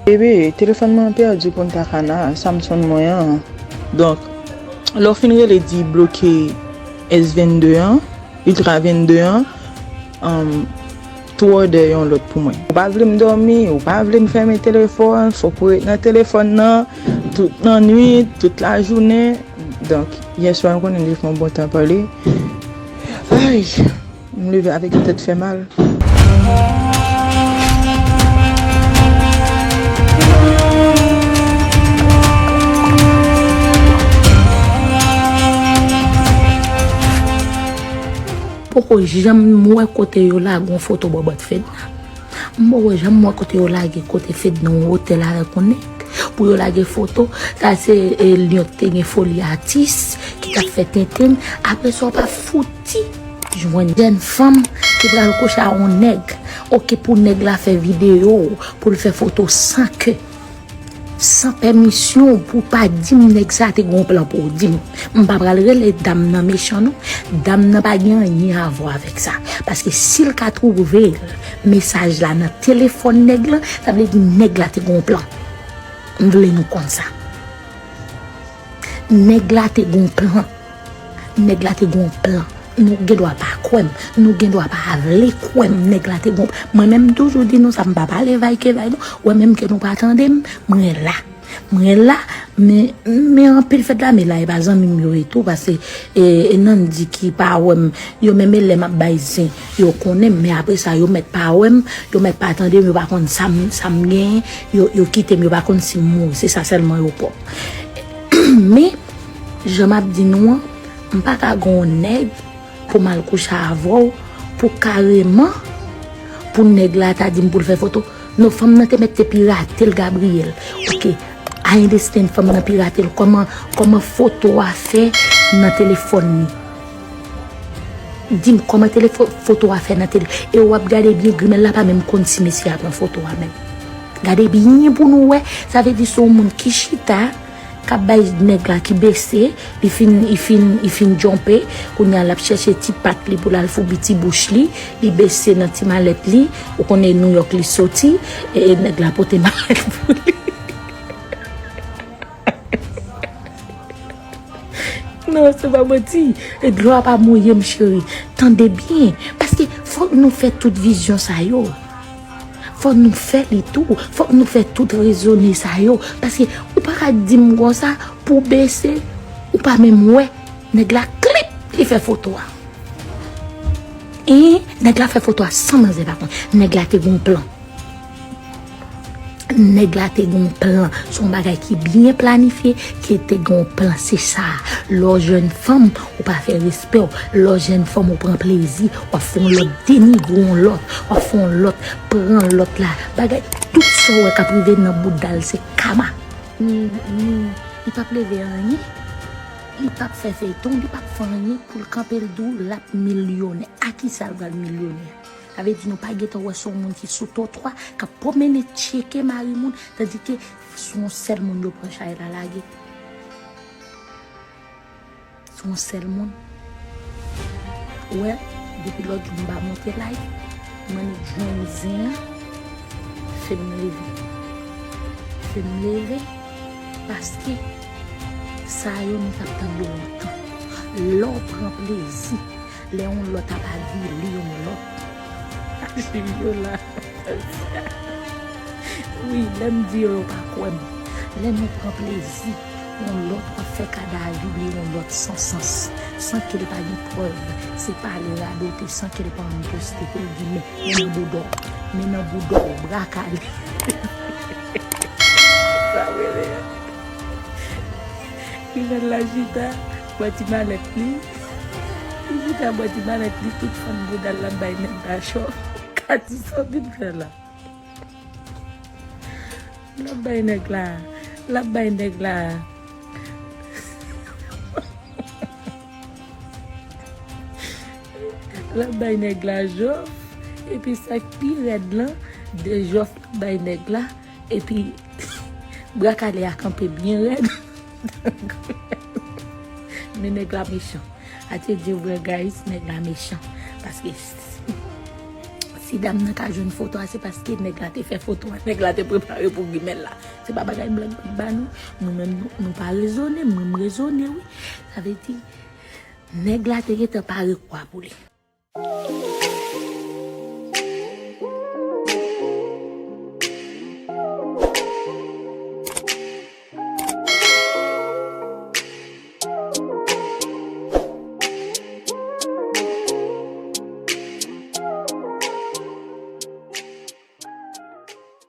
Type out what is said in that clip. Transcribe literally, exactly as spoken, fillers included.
Bebe, telefòn mwen pèdi kontak Ana, Samsung mwen an. Donk, lè w fin rele, di bloke S vennde an, Ultra vennde an, um, tou òdè yon lòt pou mwen. Ou pa vle m dòmi, ou pa vle m fèmen telefòn, fòk ou ret nan telefòn nan, tout lannwit, tout lajounen. Donk, yèswa, m konnen li fè yon bon tan pale. Ay, m leve avèk yon tèt fè mal. Poko janm wè kote yo lage yon foto bòbòt Fedna. M poko janm wè kote yo lage kote Fedna yon otèl avèk yon nèg pou yo lage foto. Sa se, e, Lyon ki te gen foli atis, ki t ap fè tenten. Apre sa, w pa fouti jwenn jèn fanm ki pral kouche a yon nèg. Oke, pou nèg la fè videyo, pou l fè foto san ke, san pèmisyon, pou w pa di m nèg sa te gen yon plan pou w di m. M pa pral rele dam nan mechan, non. Dam nan pa gen anyen a vwa avèk sa. Paske si l ka twouve l, mesaj la nan telefòn nèg lan, sa vle di nèg la te gen yon plan. M vle nou konn sa. Nèg la te gen yon plan. Nèg la te gen yon plan. Nou gen dwa pa kwè m. Nou gen dwa pa vle kwè m. Nèg la te gen yon plan. Mwen menm, m toujou di nou sa, m pa pale vay ke vay, non. Ou wè menm ke nou pa tande m, mwen la. Mwen la, men, men anpil fèt la, men la, e pa zanmi m yo e tou, paske, e, e Nandy ki pa wè m, yo menm e lè m ap bay zen, yo konnen m, men apre sa, yo mèt pa wè m, yo mèt pa tande m, yo pa konn sa m, sa m genyen, yo, yo kite m, yo pa konn si m mouri, se sa sèlman yo pwòp. Men, jan m ap di nou an, m pa ka gen yon nèg pou m al kouche avè w, pou kareman, pou nèg la ta di m pou l fè foto. Non, fanm nan te mèt te pirate l, Gabriel. Oke, I understand, fanm nan pirate l. Kòman, kòman foto a fè nan telefòn li? Di m kòman telefò-, foto a fè nan tele-, e w ap gade byen, grimèl la pa menm konn si mesye a pran foto a menm. Gade byen pou nou wè, sa vle di se yon moun ki chita, k ap bay nèg la ki bese, li fin, li fin, li fin djonpe, kounye a l ap chèche ti pat li pou l al foubi ti bouch li, li bese nan ti malèt li, ou konnen Nouyòk li soti, e, e nèg la pote malèt pou li. Non, se pa manti. E dlo a pa mouye m, cheri. Tande byen. Paske fòk nou fè tout vizyon sa yo. Fòk nou fè li tou. Fòk nou fè tout rezone sa yo. Paske ou pa ka di m konsa pou bese, ou pa menm wè. Nèg la klip, li fè foto a. E nèg la fè foto a san manzè pa konn. Nèg la te gon plan. Nèg la te gen yon plan. Se yon bagay ki byen planifye, ki te gen yon plan. Se sa. Lè w jwenn fanm, ou pa fè respè w. Lè w jwenn fanm, ou pran plezi. W ap fè yon lòt, denigre yon lòt. W ap fè yon lòt, pran lòt la. Bagay, tout sa w wè k ap rive nan bouda l, se kama. Ni, ni, li p ap leve anyen. Li p ap fè feyton, li p ap fè anyen pou l kanpe l di w l ap milyonè. A kisa l pral milyonè? Sa vle di nou pa gentan wè se yon moun ki sou twotwa, k ap pwomennen tcheke mari moun, tandike se yon sèl moun yo pran chay la lage. Se yon sèl moun. Ou wè, depi lòt jou m pa monte live, m annik jwenn zen an, fè m leve. Fè m leve, paske sa yo nou t ap tann yo lontan. Lè w pran plezi, lè yon lòt ap avili yon lòt. Wi, lè m di yo, yo pa kwè m. Lè nou pran plezi, yon lòt w ap fè kadav li yon lòt san sans, san ke l pa gen prèv, se pale radote, san ke l pa ann poste pou l di men, men nan bouda w, men nan bouda w, bra kale. Sa w rele a? Li fè l la chita, bò ti malèt li. Li chita bò ti malèt li, tout fann bouda l la bay nèg la chò. Kati sa w vin fè la? L ap bay nèg la. L ap bay nèg la. L ap bay nèg la jòf. Epi sa k pi rèd lan, de jòf l ap bay nèg la. Epi bra kale a kanpe byen rèd. Men nèg la mechan. A te di vre, guys, nèg la mechan. Paske s-, Si dam nan ka jwenn foto a, se paske nèg la te fè foto a, nèg la te prepare pou grimèl la. Se pa bagay blag li ba nou. Nou menm, nou, nou pa rezone, mwen m rezone, wi. Sa vle di, nèg la te gentan pare kwa pou li.